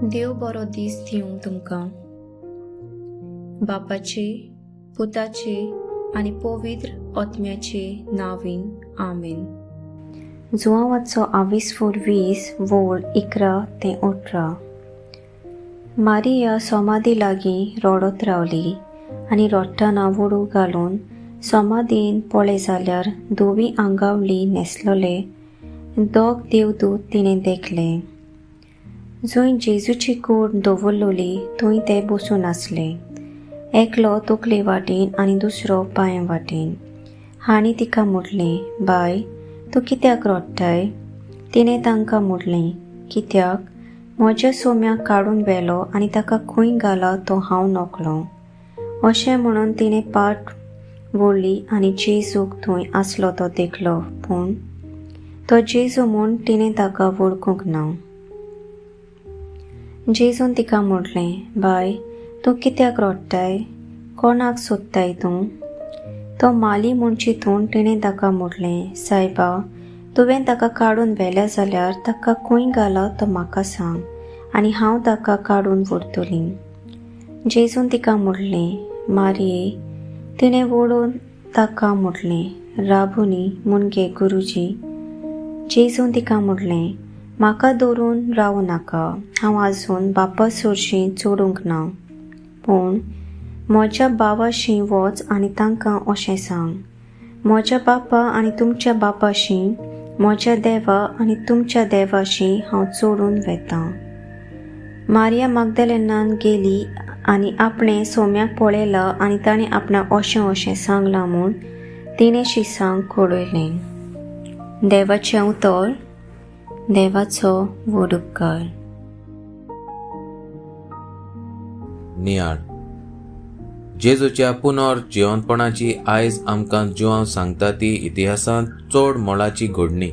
देव बरो दीस दिवं तुमकां. बापाचे, पुताचे आनी पवित्र आत्म्याचे नांवान, आमेन. जुवांवाचो आवीस 20 वोळ 11 ते 18. मारिया सोमादी लागीं रडत रावली आनी रडटना वडू घालून सोमादीन पळय जाल्यार धवी आंगावली न्हेसलोले दोग देवदूत तिणें देखले. जंय जेजूची कूड दवरलोली थंय ते बसून आसले, एकलो तकले वाटेन आनी दुसरो पांयां वाटेन. हांणी तिका म्हटलें, बाय, तूं कित्याक रडटाय? तिणें तांकां म्हटलें, कित्याक म्हज्या सोम्याक काडून व्हेलो आनी ताका खंय घाला तो हांव नकळो. अशें म्हणून तिणें पाट वळ्ळी आनी जेजूक थंय आसलो तो देखलो, पूण तो जेजू म्हूण तिणें ताका वळखूंक ना. जेजून तिका म्हटलें, बाय, तूं कित्याक रडटाय? कोणाक सोदताय तूं? तो माली म्हूण चिंतून तिणें ताका म्हटलें, सायबा, तुवें ताका काडून व्हेल्या जाल्यार ताका खंय घाला तो म्हाका सांग आनी हांव ताका काडून व्हरतली. जेजून तिका म्हटलें, मारये. तिणें वळून ताका म्हटलें, राबुनी, मुणगे गुरुजी. जेजून तिका म्हटलें, म्हाका धरून रावूं नाका, हांव आजून बापा सरशीं चडूंक ना, पूण म्हज्या भावाशी वच आनी तांकां अशें सांग, म्हज्या बापा आनी तुमच्या बापाशी, म्हज्या देवा आनी तुमच्या देवाशी हांव चडून वेतां. मारिया मागदलेनान गेली आनी आपणें सोम्याक पळयला आनी ताणें आपणाक अशें अशें सांगलां म्हूण तिणें शिसांक कळयलें. देवाचें उतर. देवाचो व्हड उपकार. नियाळ. जेजूच्या पुनर्जिवंतपणाची आयज आमकां जुआंव सांगता ती इतिहासांत चड मोलाची घडणी.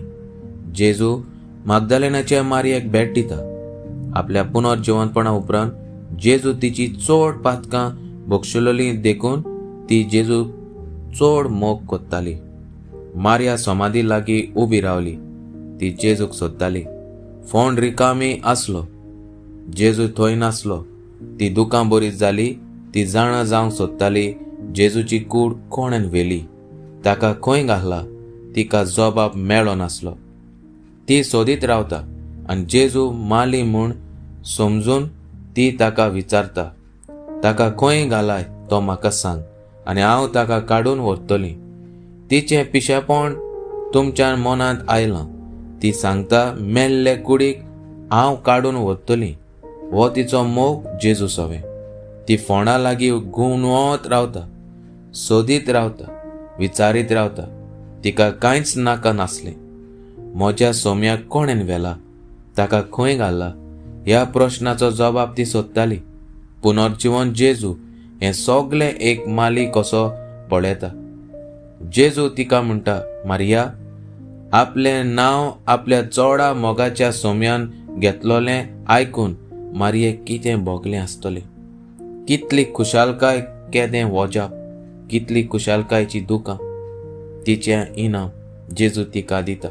जेजू मागदालेनाच्या मारियाक भेट दिता. आपल्या पुनर्जिवंतपणा उपरांत जेजू तिची चड पातकां बक्षुलोली देखून ती जेजू चड मोग कोत्ताली. मारिया समाधी लागीं उबी रावली. ती जेजूक सोदताली. फोंड रिकामी आसलो. जेजू थंय नासलो. ती दुकां बरी जाली. ती जाणा जावंक सोदताली जेजूची कूड कोणेन व्हेली, ताका खंय घातला. तिका जबाब मेळो नासलो. ती सोदीत रावता आनी जेजू माली म्हूण समजून ती ताका विचारता, ताका खंय घालाय तो म्हाका सांग आनी हांव ताका काडून व्हरतली. तिचें पिशेपण तुमच्या मनांत आयलां. ती सांगता, मेल्ले कुडीक हांव काडून व्हरतली. हो तिचो मोग जेजू सवें. ती फोंडा लागीं गुंवत रावता, सोदीत रावता, विचारीत रावता. तिका कांयच नाका नासलें. म्हज्या सोम्याक कोणेन व्हेला, ताका खंय घाला, ह्या प्रश्नाचो जबाब ती सोदताली. पुनर्जिवन जेजू हें सगलें एक माली कसो पळयता. जेजू तिका म्हणटा, मारिया. आपलें नांव आपल्या चोडा मोगाच्या सोम्यान घेतलोलें आयकून मारियेक कितें भोगलें आसतलें. कितली खुशालकाय, केदें वजाप, कितली खुशालकायची दुकां. तिचें इनाम जेजू तिका दिता.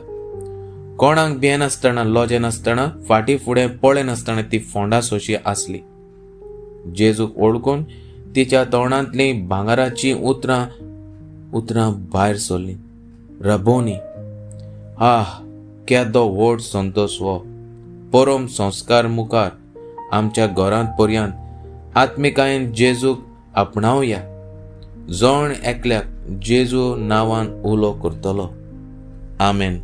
कोणाक भियेनासतना, लजेनासतना, फाटीं फुडें पळयनासतना ती फोंडा सोशी आसली. जेजूक वळखून तिच्या तोंडांतलीं भांगराचीं उतरां उतरां भायर सरलीं, रबोनी. आह, केदो व्हड संतोश हो. परम संस्कार मुखार आमच्या घरांत पर्यंत आत्मिकायेन जेजूक आपणावया. जण एकल्याक जेजू नांवान उलो करतलो. आमेन.